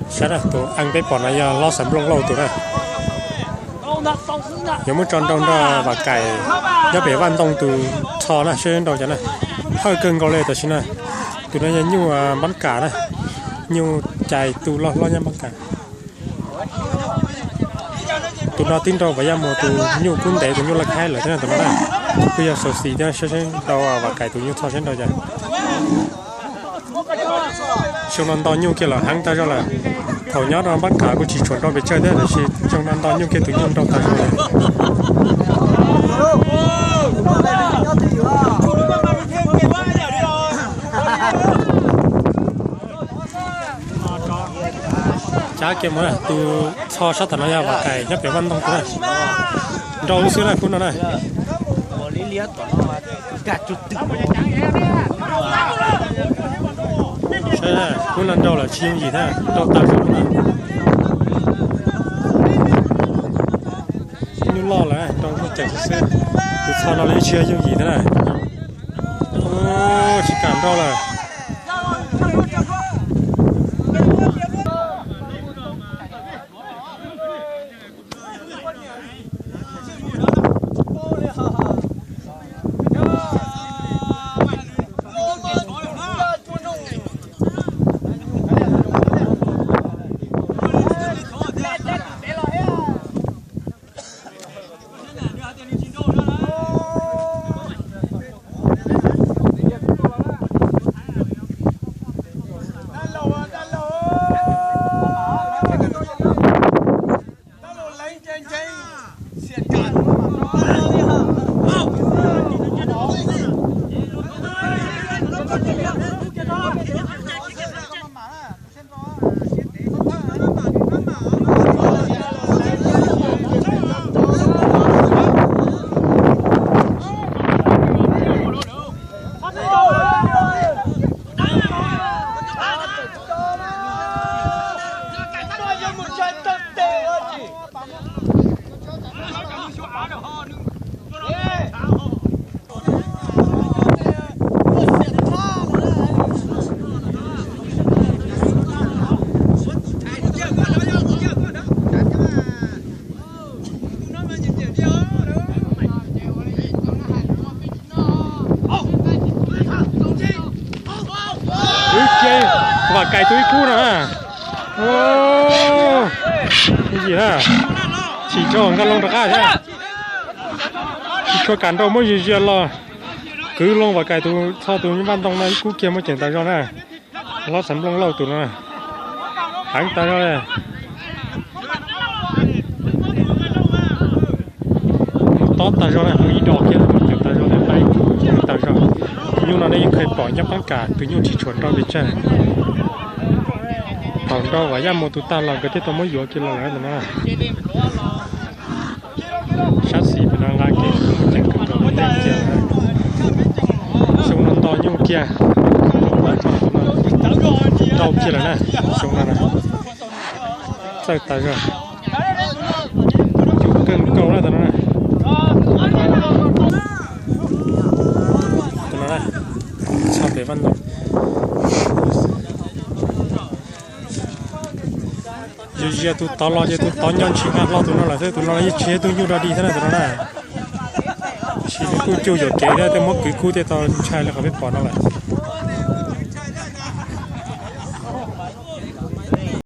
Saib na, tus ees peb pom no yog hlob Xaiv Nplooj Lauj tus na. Yuav muab tso nrau nrog Vam Kaim nyob pem vaj ntoo tus txho na, saib nrau cas na. Hawj kawg nkaus li tam sim na. Tus no yog nyuj npab kam na, nyuj cais tu loj hlob nyob npab kam. Tus no tib nrau Vam Yaj Muas tus nyuj kub ntev tus nyuj laj khaib lawm thiab tus no na. Kuj yog xauv xis thiab, saib saib nrau Vam Kaim tus nyuj txho saib nrau cas. Xyoo no nto nyuj kiag los heev tag zog lawm. Thaum nyob rau npab kam kuj tsis tshua nrau pes tsawg thiab, tiam sis xyoo no nto nyuj kiag tus nyuj nrau tag zog lawm. Cab kiag mus, tus txho sab tom no yog Vam Kaim nyob pem vaj ntoo tus na. Nrau lub xwb na, kub no na. Saib, kub no nrau lawm tsis yooj yim thiab, nrau tag zog na. Nyuj loj lawm, nrau nyuj ceem xwb. Tus txho no los yeej tsis yog yooj yim thiab na. Tsis kam nrau lawm. Wb cia Vam Kaim tus ib kub no na. Yooj yim na, tsis tshua nkag loo rov qab thiab, tsis tshua kam nrau muab zia zia los kwv loo Vam Kaim tus txho tus nyob npaj ntoo no ib kub kiag muab ceem tas zog na. Hlob Xaiv Nplooj Lauj tus no heev tas zog li. Mus tob tag zog na, mus ib dos kiag mus ceem tas zog li, pab ib kub ceem tas zog. Nyuj no nej yeej kheev pom nyob Pab Kam tus nyuj tsis tshua nrau pes tsawg. Thaum nrau Vam Yaj Muas tus tag los nkawd thiaj tau muab yuav kiag los lawm ntawm no. Sab xis pem no nqa kev ceev kawg nkaus li kiag. Xyoo no nto nyuj kiag, nrau kiag lawm na. Xyoo no na, txawj tas zog, cus kawg nkaus na tus no na. Tus no na, txog pem vaj ntoo. Yus zias tus tod los ces tus tod nco ntshis nqa hlo tus no lawm xwb, tus no los yeej tsis yog ib tug nyuj dog dig thiab na tus no na. Tab sis nws kuj cug yuam kev thiab, tej muab kwv kub thiaj tau ntshai li qhov peb pom no lawm.